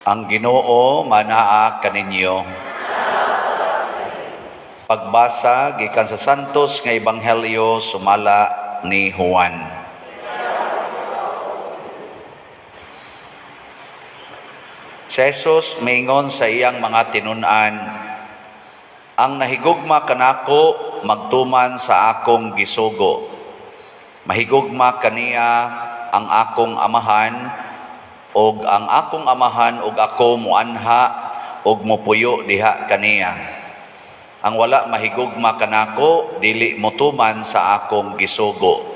Ang Ginoo manaa kaninyo. Pagbasa gikan sa Santos nga Ebanghelyo sumala ni Juan. Si Jesus miingon sa iyang mga tinun-an, "Ang nahigugma kanako magtuman sa akong gisugo. Mahigugma kaniya ang akong Amahan, og ang akong Amahan og ako muanha og mopuyo diha kaniya. Ang wala mahigugma kanako dili motuman sa akong gisugo.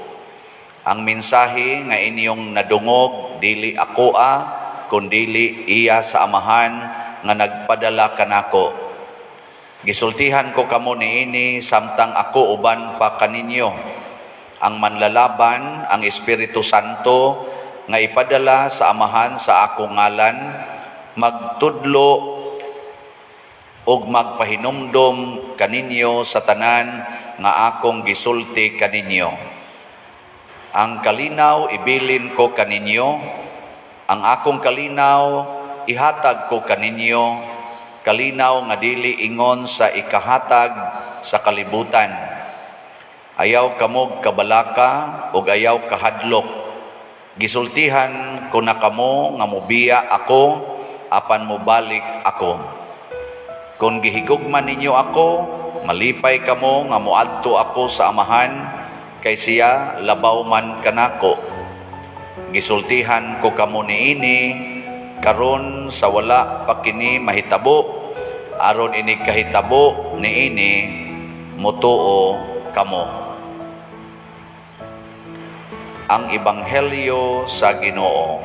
Ang mensahe nga inyong nadungog dili akoa, kundili iya sa Amahan nga nagpadala kanako. Gisultihan ko kamo niini samtang ako uban pa kaninyo. Ang Manlalaban, ang Espiritu Santo nga ipadala sa Amahan sa akong ngalan, magtudlo ug magpahinumdom kaninyo sa tanan nga akong gisulti kaninyo. Ang kalinaw ibilin ko kaninyo, ang akong kalinaw ihatag ko kaninyo, kalinaw nga dili ingon sa ikahatag sa kalibutan. Ayaw kamog kabalaka ug ayaw kahadlok. Gisultihan ko na kamo nga mobiya ako, apan mobalik ako. Kung gihigugma ninyo ako, malipay kamo nga moadto ako sa Amahan, kay siya labaw man kanako. Gisultihan ko kamo niini karon sa wala pa kini mahitabo, aron inig kahitabo niini motuo kamo." Ang Ebanghelyo sa Ginoo.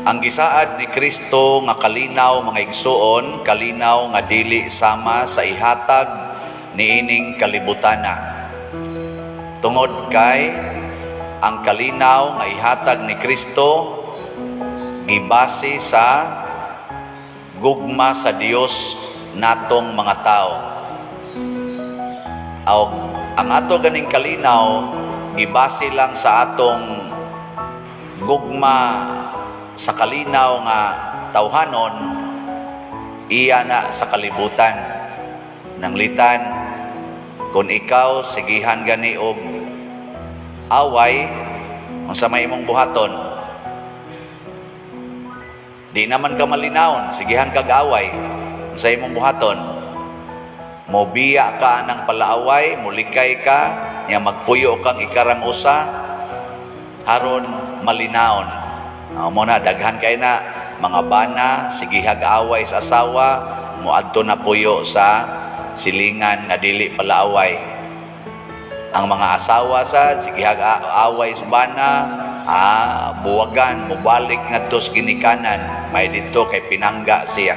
Ang gisaad ni Kristo nga kalinaw, mga igsuon, kalinaw nga dili sama sa ihatag niining kalibutana. Tungod kay ang kalinaw nga ihatag ni Kristo gibase sa gugma sa Dios natong mga tao. Og ang ato ganing kalinaw gibase lang sa atong gugma sa kalinaw nga tawhanon, iya na sa kalibutan. Nanglitan, kung ikaw sigihan gani og away, unsa may imong buhaton? Di naman ka malinawon, sigihan kag away. Unsa imong buhaton? Mobiya ka ng palaaway, mulikay ka, nya magpuyo kang ikarang usa, aron malinawon. Mo na daghan kay na mga bana sigihag away sa asawa, moadto na puyo sa silingan nga dili palaaway. Ang mga asawa sa sigihag away sa bana, buwagan, mobalik ngadto sa ginikanan, may didto kay pinangga siya.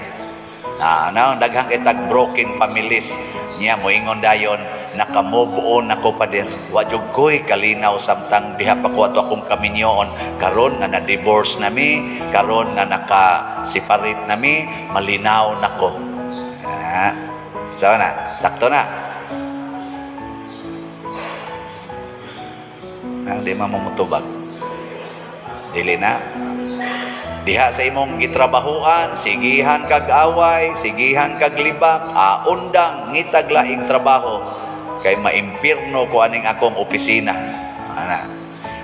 Na daghan kay tag broken families niya, moingon dayon, "Naka-move on ako, pader. Wa jud ko'y kalinaw samtang diha pa ko ato akong kaminyoon. Karon nga na-divorce na mi, karon nga naka-separate na mi, malinaw nako." So na, sakto na. Di man mo mutubag. Dili na. Diha sa imong gitrabahuan, sigihan kag away, sigihan kag libak, undang ngitag laing trabaho kay maimpirno ko aning akong opisina. Ana.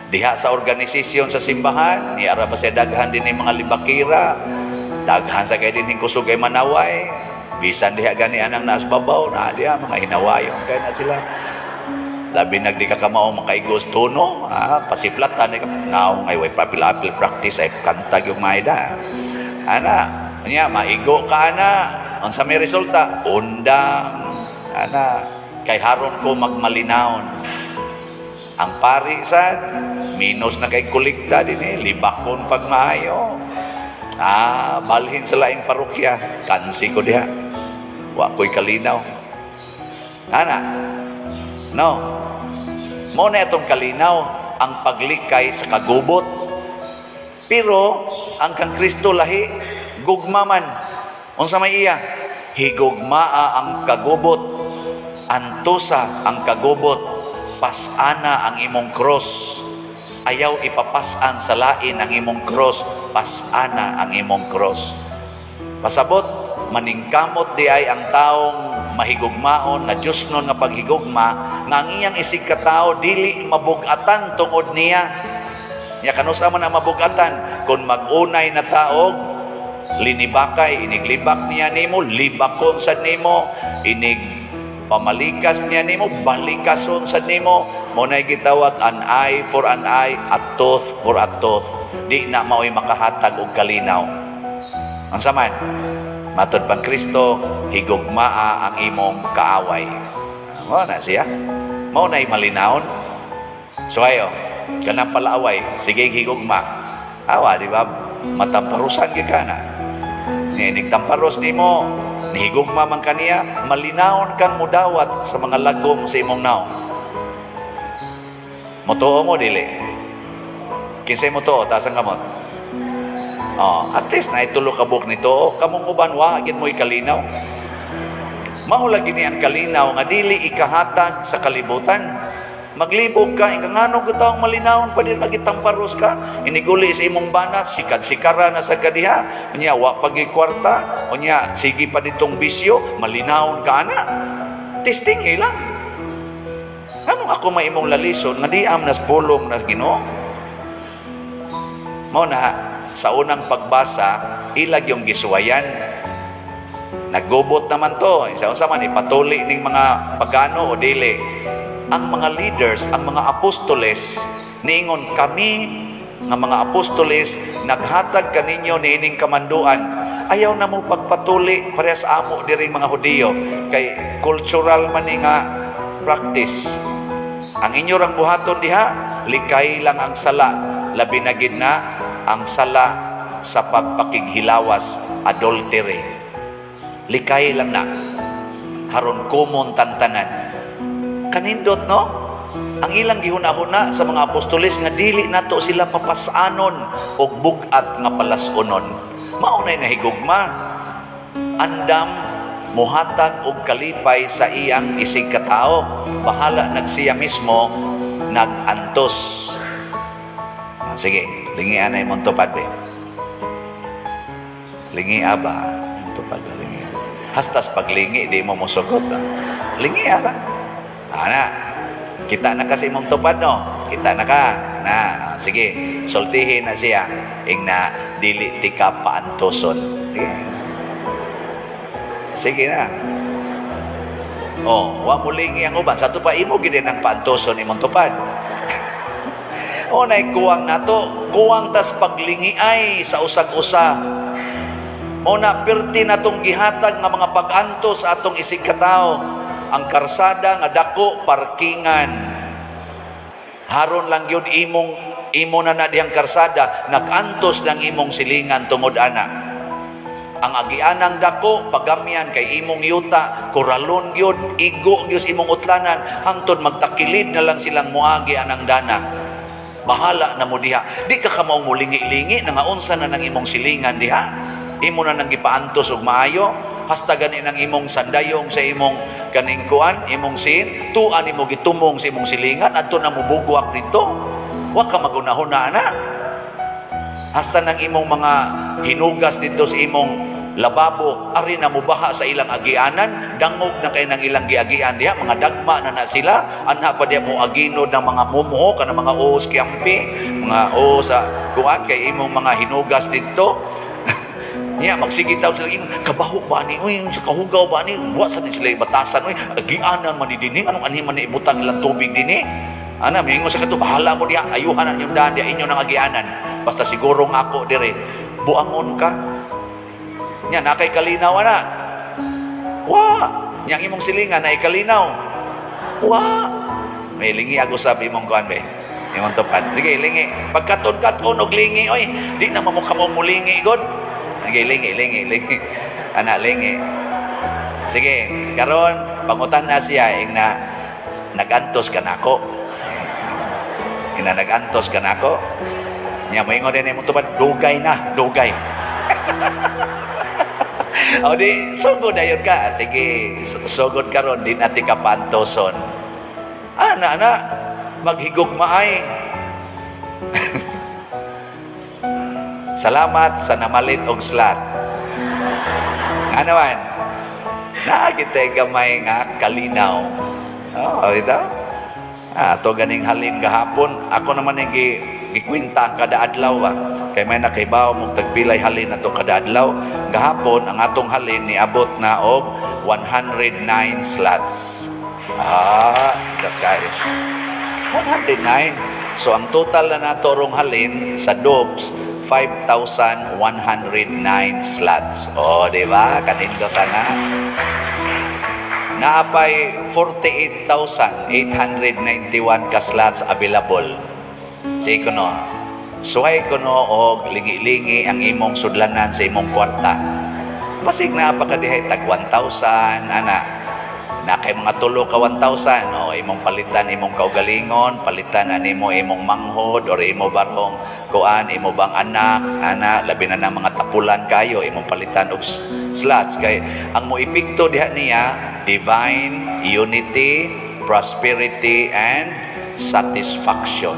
Diha sa organisasyon sa simbahan, niara ba siya daghan din mga libakira, daghan sa kay dinhing kusog ay manaway, bisan diha gani anang naas babaw, na diha mga hinawayon kay na sila. Labi nagdi ka kamao makaigos tono, pasiplatan ka naong ay way papil-apil practice ay kanta yung maida. Ana, niya maigo ka ana, unsa may resulta? Undang. Ana, kay haron ko magmalinawon. Ang pari sa minus na kay kolekta din eh, libakon pag maayo. Balhin sa laing parokya, kansi ko diha. Wa ko'y kalinaw. Ana, no. Mo na itong kalinaw, ang paglikay sa kagubot. Pero ang kang Kristo lahi, gugma man. Unsa may iya? Higugmaa ang kagubot. Antusa ang kagubot. Pas-ana ang imong cross. Ayaw ipapasan sa lain ang imong cross, pas-ana ang imong cross. Pasabot, maningkamot di ay ang taong mahigugmaon nga Diyosnon nga paghigugma nga ang iyang isig katao dili mabugatan tungod niya. Nya kanusa man ang mabugatan? Kung mag-unay na taog linibakay, iniglibak niya nimo, libakon sad nimo, inig pamalikas niya nimo, balikason sad nimo. Mao nay gitawag an eye for an eye, a tooth for a tooth. Di na mao'y makahatag og kalinaw. Ang saman, matod pang Kristo, higugmaa ang imong kaaway. Mao na siya. Mao na'y malinawon. So ayo, kanang palaaway, sige higugma. Awa, di ba? Matamparusan gyud ka na. Ni nigtamparos nimo, nihigugma man kaniya, malinawon kang mudawat sa mga lagom sa imong naong. Motuo mo dili? Kinsay motuo, taas ang kamot. Oh, at least na itulo ka buok nito. Kamong uban wa gid mo'y kalinaw. Mao lagi ni ang kalinaw nga dili ikahatag sa kalibutan. Maglibog ka, ika ngano ka taong malinawon pa din magitamparos ka. Iniguli sa imong bana, sikad-sikara na sa kadiha. Unya, wa pagi kwarta. Unya, sige pa ditong bisyo, malinawon ka ana. Testing lang. Anong ako may imong lalison nga di am nas pulong na Ginoo? Mao na sa unang pagbasa, ilag yung gisuwayan. Naggubot naman to. Sa unsa man ipatuli ning mga pagano o dili. Ang mga leaders, ang mga apostoles, niingon, "Kami nga mga apostoles naghatag kaninyo niining kamanduan. Ayaw na mo pagpatuli parehas amo diri mga Hudiyo kay cultural man ni nga practice. Ang inyo rang buhaton diha, likay lang ang sala, labi na gid na ang sala sa pagpakighilawas, adultery. Likay lang na haron kumon tantanan." Kanindot, no? Ang ilang gihuna-huna sa mga apostoles nga dili nato sila papasanon og bug-at nga palas-unon. Mao nay nahigugma. Andam muhatag og kalipay sa iyang isig katao. Bahala nagsiya mismo nag-antos. Ah, sige, lingian na imong tupad be. Lingi ba? Imong tupad ba lingi? Hastas paglingi di mo mosugot. Ah. Lingi ba? Ana, kita na kasi imong tupad, no? Kita na ka. Na, sige, sultihin na siya. Ing na dili tika paantoson. Sige. Sige na. Oh, wa mo lingi ang uban. Sa pa imo gid ang paantoson imong tupad. O nay kuwang nato, kuwang tas paglingi ay sa usag-usa. O na perti natong gihatag nga mga pag-antos sa atong isig katao. Ang karsada nga dako parkingan. Haron lang yun imong imo na na diyang karsada, nag-antos lang imong silingan tungod ana. Ang agianang dako pagamyan kay imong yuta, koralon gyud, igo gyud sa imong utlanan, hangtod magtakilid na lang silang muagi anang dana. Bahala na mo diha. Di ka kamaong mulingi-lingi na nga unsa na nang imong silingan diha. Imo na nang gipaantos og maayo, hasta gani nang imong sandayong sa imong kaning kuan, imong sin, tuan nimo gitumong sa imong silingan, adto na mubugwak dito. Wa ka magunahuna ana. Hasta nang imong mga hinugas dito sa imong lababo, ari na mubaha sa ilang agianan, dangog na kay nang ilang giagian diha, mga dagma na na sila, anha pa diha mo aginod ng mga mumuho, kana mga uos kiampi, mga uos sa kuan kay imong mga hinugas dito. Niya, magsige taw sila, yung kabaho ba ni, uy, sa kahugaw ba ni, wa sa din sila ibatasan, uy, agianan man ni dinhi, anong anhi man ni ibutang ilang tubig dinhi? Ana, mingon sa kato, bahala mo diha, ayuhan ang inyong daan diha, inyo nang agianan. Basta siguro nga ako dire, buangon ka. Nya, nakay kalinaw ana. Wa, niyang imong silingan na ikalinaw. Wa. May lingi ako sa imong kuan be. Imong tupad. Sige, lingi. Pagkaton-katon og lingi, oy, di na mamukha mo mulingi god. Sige, lingi, lingi, lingi. Ana, lingi. Sige, karon pangutan na siya ing na nagantos ka nako. Ing na nagantos ka nako. Nya moingon din imong tupad, dugay na, dugay. O di, sugod na yun ka. Sige, sugod karon di natin ka paantoson. Ana ana maghigugma ay. Salamat sa namalit og slot. Ano man? Naa kitay gamay nga kalinaw. Oh, ito. Ah, to ganing halin gahapon, ako naman yung gikwinta kada adlaw ba. Kay may nakaibaw mong tagpilay halin ato kada adlaw. Gahapon ang atong halin niabot na og 109 slots. Ah, dakay. 109. So ang total na nato rong halin sa Dobs, 5,109 slots. Oh, di ba? Kanindot na. Naapay 48,891 ka slots available. Sige kuno. Suway kuno og lingi-lingi ang imong sudlanan sa imong kwarta. Pasig naa pa ka dihay tag 1,000 ana. Na kay mga tulo ka 1,000, o imong palitan imong kaugalingon, palitan animo imong manghod or imo barhong kuan, imo bang anak, ana, labi na ng mga tapulan kayo, imong palitan og slots kay ang moepekto diha niya divine unity, prosperity and satisfaction.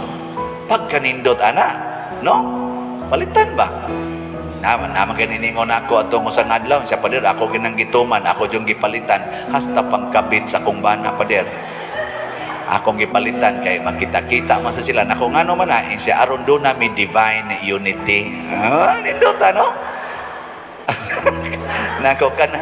Pagkanindot ana, no? Palitan ba? Naman naman kaniningon ako atong usang adlaw siya, pader, ako ginang gituman, ako yung gipalitan hasta pangkabit sa akong bana, pader, akong gipalitan kay makita-kita man sa sila nako. Ngano man na siya? Aron do na may divine unity. Ah, nindot ano nako kana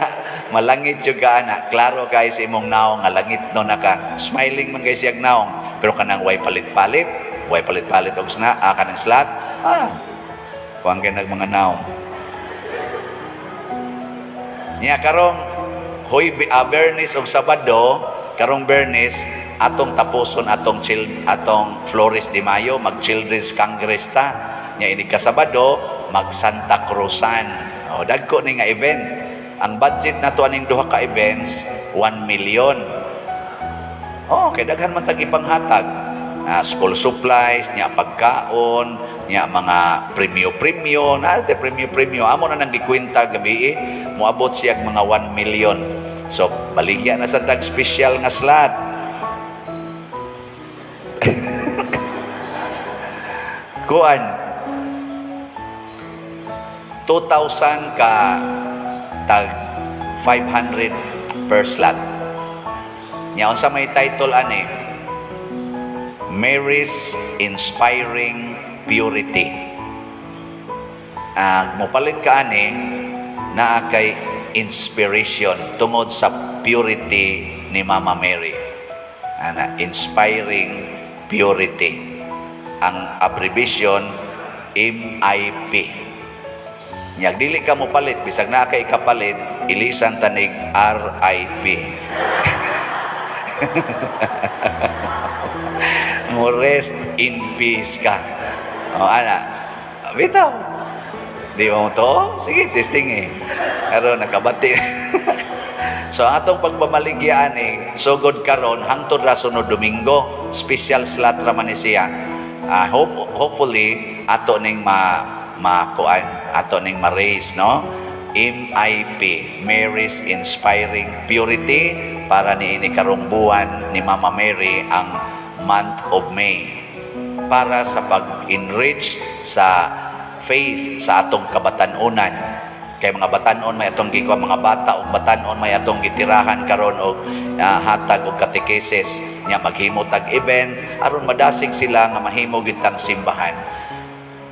malangit jud ka ana. Klaro kay sa imong naong nga langit no, naka smiling man kay siyag naong, pero kanang way palit-palit, way palit-palit og sna ah, kanang slot ah, kuang kay nag mga naong niya. Karong hoy Bernes og Sabado, karong Bernes atong tapuson atong child, atong Flores de Mayo, mag Children's Congress ta nya. Ini ka Sabado mag Santa Cruzan. O dagko ni nga event. Ang budget nato aning duha ka events, 1 million. Oh, kay daghan man tag ipanghatag. Ah, school supplies, nya pagkaon, nya mga premyo-premyo, na te premyo-premyo. Amo na nang gikwenta gabi eh, moabot siya mga 1 million. So, baligya na sa tag special nga slot. Kuan 2,000 ka tag 500 per slot. Nya unsa may title ani? Mary's Inspiring Purity. Ah, mopalit ka ani, naa kay inspiration tungod sa purity ni Mama Mary. Ana, inspiring purity. Ang abbreviation MIP. Nya dili ka mo palit, bisag naa kay kapalit, ilisan tanig RIP. Mo rest in peace ka. O ana, bitaw. Di mo to? Sige, testing eh. Pero nakabati. So ang atong pagpamaligya eh, sugod karon hangtod ra sunod Domingo, special slot ra man ni siya. Ah, hopefully ato ning ma makuan, ato ning ma-raise, no? MIP, Mary's Inspiring Purity, para niini karong buwan ni Mama Mary, ang month of May, para sa pag-enrich sa faith sa atong kabatanunan, kay mga batanon may atong gikuha, mga bata ug batanon may atong gitirahan karon og hatag og catechesis nya, maghimo tag event aron madasig sila nga mahimo gid tang simbahan,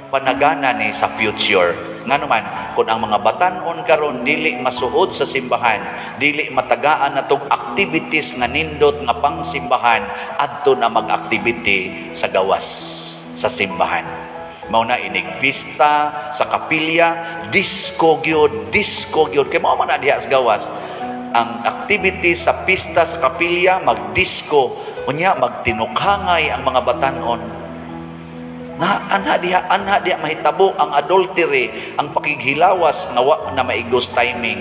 panagana ni sa future. Ngano man kung ang mga batanon karon dili masuod sa simbahan, dili matagaan natong activities nga nindot nga pangsimbahan, adto na mag-activity sa gawas sa simbahan. Mao na inig pista sa kapilya, disco gyud, disco gyud, kay mao man na diha sa gawas ang activity sa pista sa kapilya, magdisco, unya magtinukhangay ang mga batanon na anha diha mahitabo ang adultery, ang pakighilawas nga wa na maigos timing,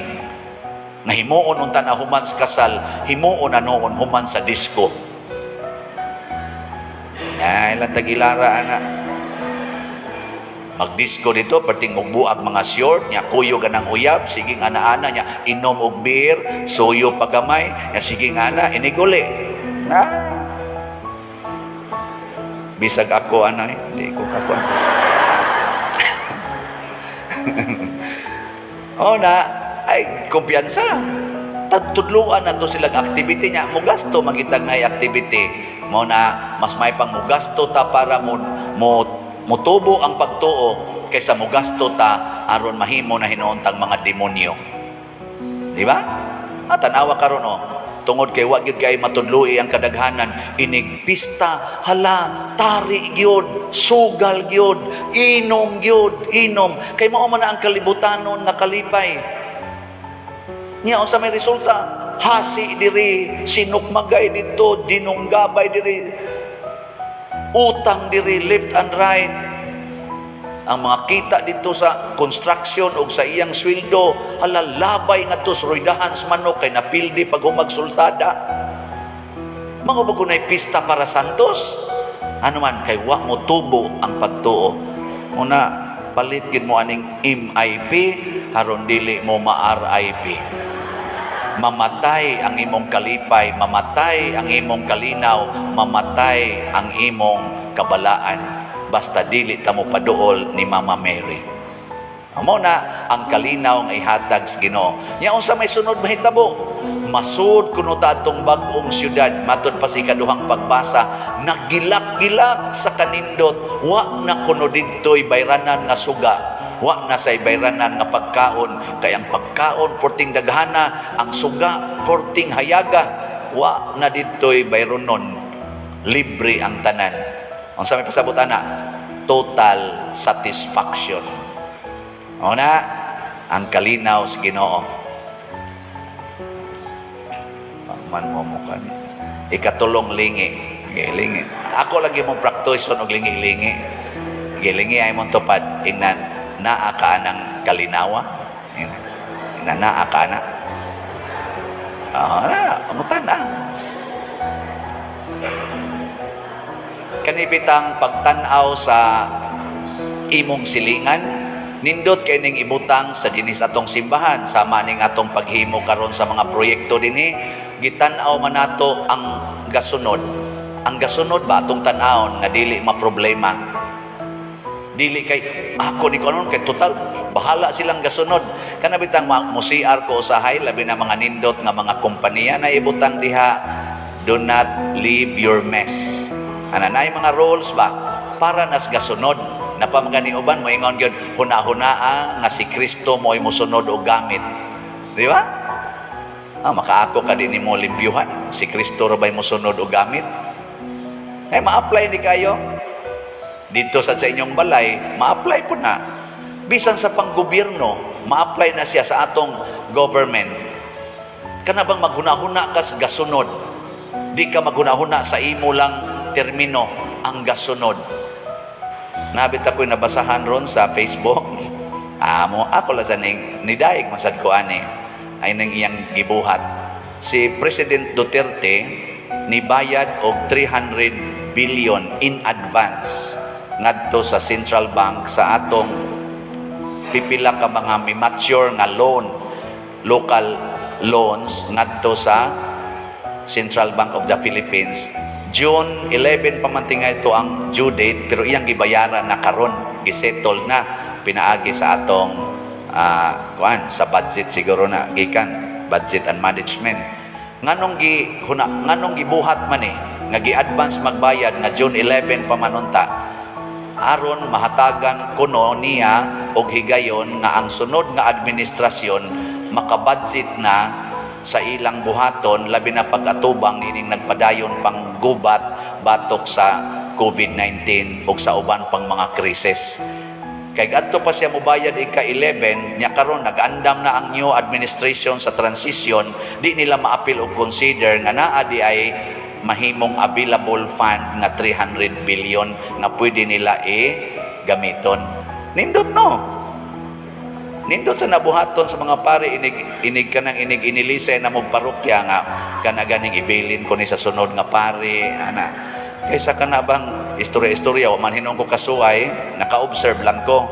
nga himuon unta na human sa kasal, himuon na noon human sa disco. Ay lang tagilara ana, magdisco dito perting mugbuag mga short nya, kuyog anang uyab, siging ana-ana nya, inom og beer, suyo pagamay nya, siging ana iniguli na. Bisag ako anay, di ko kakuan. O na, ay kumpiyansa. Tudluan na to silang activity niya. Mugasto mangitag na activity. Mo na, mas may pang mugasto ta para mo mutubo ang pagtuo kaysa mugasto ta aron mahimo na hinuon tang mga demonyo. Di ba? Ah, tanawa karon oh. Tungod kay wa gyud kay matudloi ang kadaghanan, inig pista, hala, tari gyud, sugal gyud, inom gyud, inom. Kay mao man na ang kalibutanon nga kalipay. Nya unsa may resulta? Hasi diri, sinukmagay dito, dinunggabay diri, utang diri left and right. Ang mga kita dito sa construction o sa iyang sweldo, hala, labay nga to sa roydahan sa manok kay napildi pag humagsultada. Mga ba kunay pista para santos? Ano man, kay wa mo tubo ang pagtuo. Una, palit gid mo aning MIP, aron dili mo ma-RIP. Mamatay ang imong kalipay, mamatay ang imong kalinaw, mamatay ang imong kabalaan. Basta dili ta mo paduol ni Mama Mary. Amo na ang kalinaw nga ihatag sa Ginoo. Nya unsa may sunod mahitabo? Masud kuno ta atong bag-ong syudad, matud pa sa ikaduhang pagbasa, nagilak-gilak sa kanindot, wa na kuno didto'y bayranan nga suga, wa na say bayranan nga pagkaon, kay ang pagkaon porting daghana, ang suga porting hayaga, wa na didto'y bayronon, libre ang tanan. Unsa may pasabot ana? Total satisfaction. O na, ang kalinaw sa Ginoo. Man mo mo kani. Ikatulong, lingi. Okay, lingi. Ako lagi mong practice og lingi-lingi. Gilingi ay mong tupad. Ingnan, naa ka anang kalinawa. Ingnan, naa ka na. Ah, na, amutan na. Kanibitang pagtan-aw sa imong silingan, nindot kay ning ibutang sa dinis atong simbahan, sama ning atong paghimo karon sa mga proyekto dinhi, gitan-aw man nato ang gasunod. Ang gasunod ba atong tan-awon nga dili maproblema. Dili kay ako ni kanon kay total bahala silang gasunod. Kana bitang mo CR ko usahay, labi na mga nindot nga mga kompanya na ibutang diha, "Do not leave your mess." Ana nay mga rules ba para nas gasunod. Napamagani uban moingon gyud, huna-hunaa nga si Kristo mo'y mosunod og gamit. Di ba? Ah, makaako ka din nimo limpyuhan. Si Kristo ra ba'y mosunod og gamit? Eh, ma-apply ni kayo. Dito sa inyong balay, ma-apply po na. Bisan sa panggobyerno, ma-apply na siya sa atong government. Kana bang maghuna-huna ka sa gasunod? Di ka maghuna-huna sa imo lang termino, ang gasunod. Nabit ako'y nabasahan ron sa Facebook. Amo, ako lang sa ning, nidaig masad ko ani, ay nang iyang gibuhat. Si President Duterte nibayad og 300 billion in advance ngadto sa central bank sa atong pipila ka mga mi-mature nga loan, local loans ngadto sa Central Bank of the Philippines. June 11 pa man tinga ito ang due date, pero iyang gibayaran na karon, gisettle na pinaagi sa atong kuan sa budget siguro na gikan budget and management. Nganong gi huna, nganong gibuhat man eh nga gi-advance magbayad nga June 11 pa man unta? Aron mahatagan kuno niya og higayon nga ang sunod nga administrasyon makabudget na sa ilang buhaton, labi na pag-atubang nining nagpadayon pang gubat batok sa COVID-19 ug sa uban pang mga krisis. Kay adto pa siya mobayad ika-11 nya karon nag-andam na ang new administration sa transition, di nila maapil og consider nga naa di ay mahimong available fund nga 300 billion nga pwede nila i gamiton. Nindot, no? Nindot sa nabuhaton sa mga pare, inig inig kanang inig inilisay na mo parokya nga kana ganing ibilin ko ni sa sunod nga pare ana. Kaysa kana bang istorya-istorya, wa man hinuon ko kasuway, naka-observe lang ko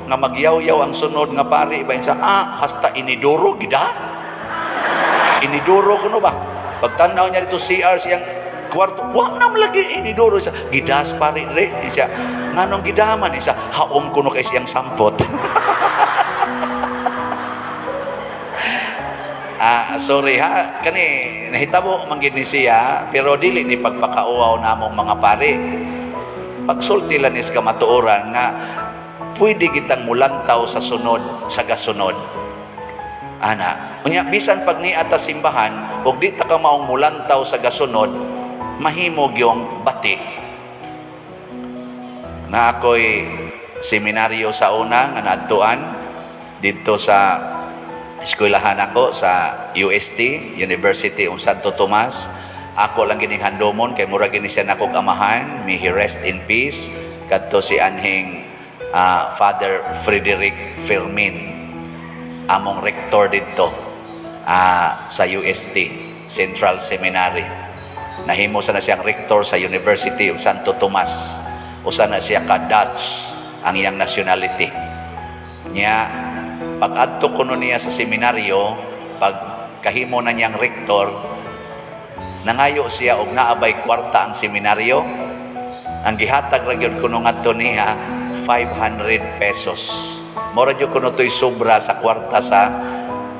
nga magyaw-yaw ang sunod nga pare ba sa hasta inidoro gida. Inidoro kuno ba? Pagtanaw niya dito CR siyang Kwarto wa na lagi inidoro sa gidas pare re siya. Nganong gidaman siya? Haom kuno kay siyang sampot. Ah, sorry ha, kani nahitabo man gid ni siya, pero dili ni pagpakauaw namong mga pare. Pagsulti lang is kamatuoran nga pwede kitang mulantaw sa sunod sa gasunod. Ana, unya bisan pag ni ata simbahan ug di ta ka maong mulantaw sa gasunod, mahimo gyung bati. Na ako'y seminaryo sa una nga naadtuan didto sa eskwelahan ako sa UST, University of Santo Tomas. Ako lang gining handomon kay mura gini siya nakog amahan, may he rest in peace, kadto si anhing Father Frederick Fermin, among rector didto sa UST Central Seminary. Nahimo sa na siyang rector sa University of Santo Tomas. Usa na siya ka Dutch ang iyang nationality. Nya pag-adto kuno niya sa seminaryo, pag kahimo na niyang rektor, nangayo siya og naabay kwarta ang seminaryo. Ang gihatag ra gyud kuno ngadto niya 500 pesos. Mora gyud kuno to'y sobra sa kwarta sa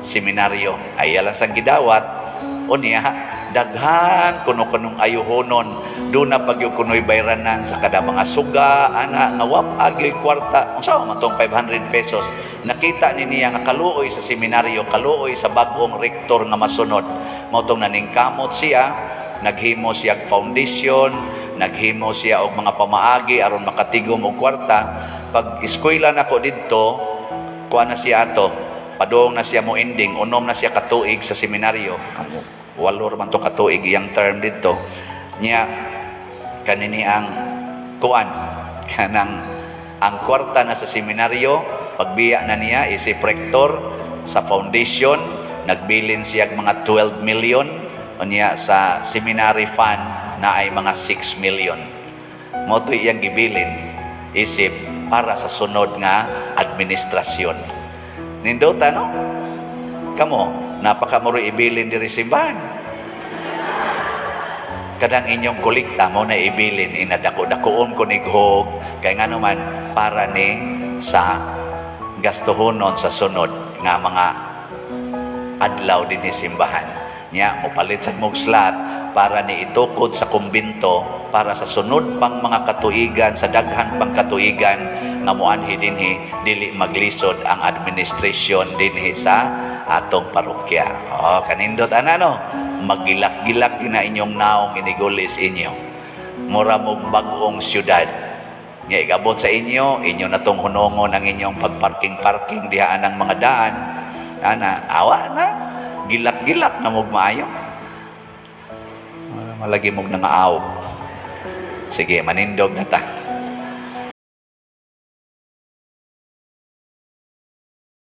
seminaryo. Ay lang sang gidawat. Unya, daghan kuno kunong ayuhonon. Doon na pag yung kuno'y bayranan sa kada mga suga, ana, nga wap agyo'y kwarta. Unsa man tong 500 pesos? Nakita ni niya nga kaluoy sa seminaryo, kaluoy sa bag-ong rektor nga masunod. Mao tong naningkamot siya, naghimo siya og foundation, naghimo siya og mga pamaagi aron makatigom og kwarta. Pag eskwela nako didto, kuha na siya ato, padung na siya mo ending, unom na siya katuig sa seminaryo. 8 man to katuig iyang term didto. Nya kanini ang kuan kanang ang kwarta na sa seminaryo, pagbiya na niya isip rector sa foundation, nagbilin siya og mga 12 million. Unya sa seminary fund na ay mga 6 million. Mao to iyang gibilin isip para sa sunod nga administrasyon. Nindota, no? Kamo, napakamuro ibilin diri simbahan. Kadang inyong kolekta mo na ibilin, inadako-dakoon ko ni Ghog, kay nga naman para ni sa gastuhonon sa sunod nga mga adlaw dinhi simbahan. Nya mopalit sa mog slot para ni itukod sa kumbinto para sa sunod pang mga katuigan, sa daghan pang katuigan nga moanhi dinhi, dili maglisod ang administration dinhi sa atong parokya. Oh, kanindot ana, no? Magilak-gilak na inyong naong inigulis inyo. Mura mog bag-ong syudad. Nga igabot sa inyo, inyo na tong hunongon ang inyong pagparking-parking diha ang mga daan. Ana, awa na. Gilak-gilak na mog maayo. Malagi mog nangaaw. Sige, manindog na ta.